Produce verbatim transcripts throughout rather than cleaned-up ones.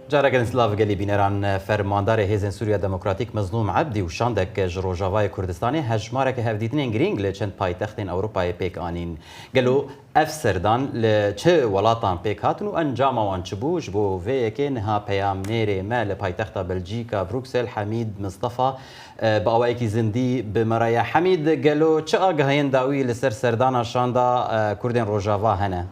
Careke din silav gelî bîneran. Fermandarê Hêzên Sûriya Demokratîk Mezlûm Ebdî û şandek ji Rojavayê Kurdistanê hejmareke hevdîtinên girîng li çend paytextên Ewropayê pêk anîn. Gelo ev serdan li çi welatan pêk hatin û encama wan çi bû? Ji bo vê yekê niha peyamnêrê me li paytexta Belcîka Bruksel Hemîd Mistefa, e, bi awayekî zindî bi me re ye. Hemîd, gelo çi agahiyên dawî li ser serdana şanda, e, Kurdên Rojava hene?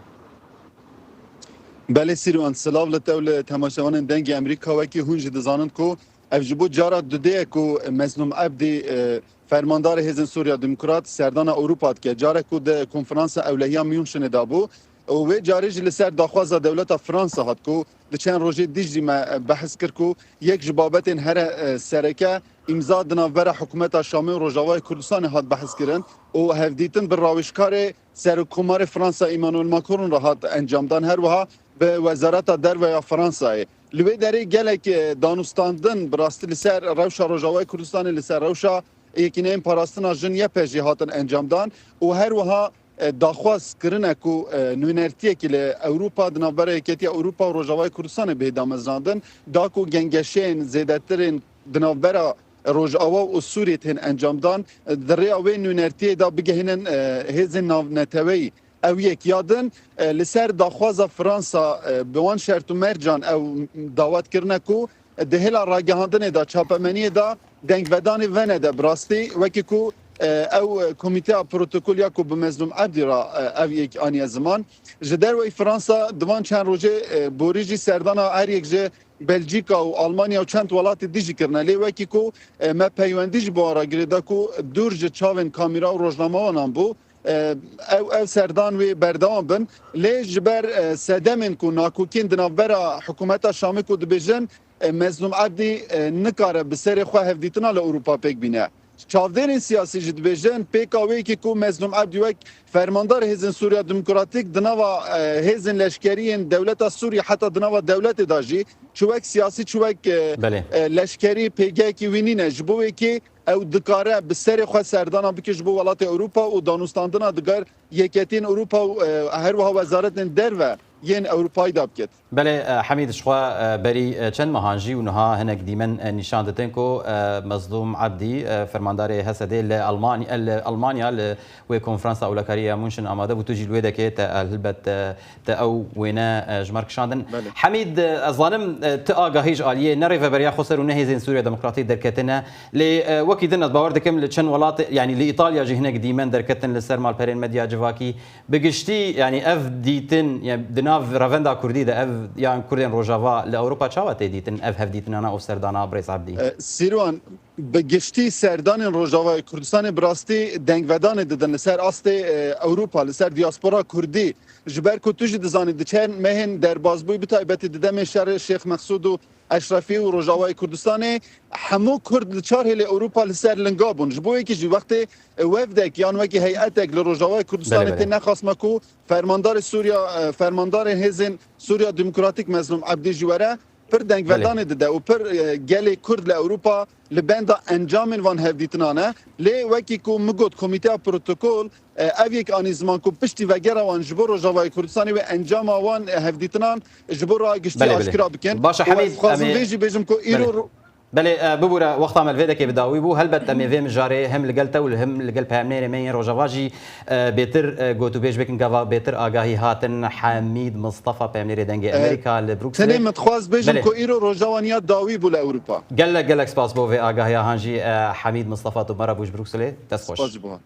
Belê Sîrwan, silav li te û li temaşevanên Dengê Emerîka. Wekî hûn jî dizanin ku ev ji bo cara dudê ye ku Mezlûm Ebdî, e, fermandarê Hêzên Sûriya Demokrat serdana Ewropa dike. Carek ku di konferansa ewlehiya Münşinê de bû û wê carê jî li ser daxwaza dewleta Fransa hat ku di çend rojê dî jî me, e, behs kir ku yek ji babetên here, e, sereke îmza di navbera hikûmeta Şamê û Rojavayê Kurdistanê hat behs kirin û hevdîtin bi rawêjkarê Serokkomarê Fransa Emmanuel Macron re hat encamdan, her wiha bi Wezareta Derve ya Fransayê. Li wê derê gelek, e, danûstandin bi rastî li ser rewşa Rojavayê Kurdistanê, li ser rewşa Yekîneyên Parastina Jin, Y P J, hatin encamdan û her wiha, e, daxwaz kirine ku, e, nûnertiyekî li Ewropa, di navbera Yeketiya Ewropa û Rojavayê Kurdistanê bihê damezrandin, da ku gengeşeyên zêdetirên di navbera Rojava û Sûriyê tên encamdan, di rêya wê nûnertiyê de bigihînin, e, hêzên navneteweyî. Ew yek ya din, e, li ser daxwaza Fransa, e, bi wan şert û mercan ew dawet kirine ku di hêla ragihandinê de, çapemeniyê de dengvedanê venede. Bi rastî wekî ku, e, ew, e, komîteya protokol ya ku bi Mezlûm Ebdî re, e, ev yek aniye ziman. Ji derveyî Fransa di van çend rojê, e, borî jî serdana her yek ji Belcîka û Almanya û çend welatê dî jî kirine. Lê wekî ku, e, me peywendî ji bo wan re girêda ku dûr ji çavên kamîra û rojnamewanan bû, e, ew, ew serdan wê berdewam bin. Lê ji ber, e, sedemên ku nakokên di navbera hikûmeta Şamê ku dibêjin, e, Mezlûm Ebdî, e, nikare bi serê xwe hevdîtina li Ewropa pêk bîne. Çavdêrên siyasî jî dibêjin, pêka wê yekê ku Mezlûm Ebdî wek fermandarê Hêzên Sûriya Demokratîk di nava, e, hêzên leşkerî yên dewleta Sûriyê, heta di nava dewletê de jî, çi wek siyasî, çi wek, e, Belê. e, leşkerî pêgehekî wî nîne. Ji bo wê yekê ew dikare bi serê xwe serdana bike ji bo welatê Ewropa û danûstandina digel Yeketiyên Ewropa û, e, her wiha wezaretên derve yên Ewropayê de biket. Belê, e, Hemîd, ji xwe, e, berî, e, çend mehan jî û niha hinek dîmen, e, nîşan didin ku, e, Mezlûm Ebdî, e, fermandarê H S D li Almanya, e, li Almanya li wê konferansa ewlekariyê ya München amade bû. Tu jî li wê dekê te, e, helbet, e, te ew wêne, e, ji me re kişandin. Belê. Hemîd, e, ez zanim, e, ti agahî ji aliyê ne Rêveberiya Xweser û ne Hêzên Sûriya Demokratîk derketine. Lê, e, wekî din ez bawer dikim li çend welatê, yanî li Îtalya jî hinek dîmen derketin li ser malperên medya civakî. Bi giştî, yanî ev dîtin, yanî di nav revenda kurdî de ev yan Kurdên Rojava li Ewropa çawa tê dîtin, ev hevdîtinana û serdana Birêz Ebdî? E, Sîrwan, bi giştî serdanên Rojavayê Kurdistanê bi rastî dengvedanê didin li ser astê, e, Ewropa, li ser diaspora kurdî. Ji ber ku tu jî dizanî, di çend mehên derbazbûyî, bi taybetî di demê şerê Şêx Mexsûd û Eşrefî û Rojavayê Kurdistanê, hemû Kurd li çar hêlê Ewropa li ser linga bûn. Ji bo yekî jî wextê wefdek yan wekî heyetek li Rojavayê Kurdistanê Belê, belê. tê nexasme ku fermandarê Sûriya, e, fermandarê Hêzên Sûriya Demokratîk Mezlûm Ebdî jî were, pir dengvedanê Belê. dide û pir, e, gelê Kurd li Ewropa li benda encamên van hevdîtinan e. Lê wekî ku min got, Komîteya Protokol, e, ev yek anî ziman ku piştî vegera wan ji bo Rojavayê Kurdistanê wê encama wan, e, hevdîtinan ji bo raya giştî Belê, belê. aşkera bikin. Baş e, Û Hemîd, ez dixwazim em ê vê jî bêjim ku îro Belê. ro- Belê, e, bibûre, wexta me li vê dekê bi dawî bû. Helbet em ê vê mijarê hem li gel te û hem li gel peyamnêrê me yên Rojava jî, e, bêtir, e, gotûbêj bikin. Gava bêtir agahî hatin Hemîd Mistefa, peyamnêrê Dengê E, Amerîka li Brukselê. Tenê min dixwaz bêjim Belê. ku îro roja wan ya dawî bû li Ewropa. Gelek, gelek spas bo vê agahiya han jî, e, Hemîd Mistefa, tu me re bû ji Brukselê. Dest xweş. Spas ji bo wan.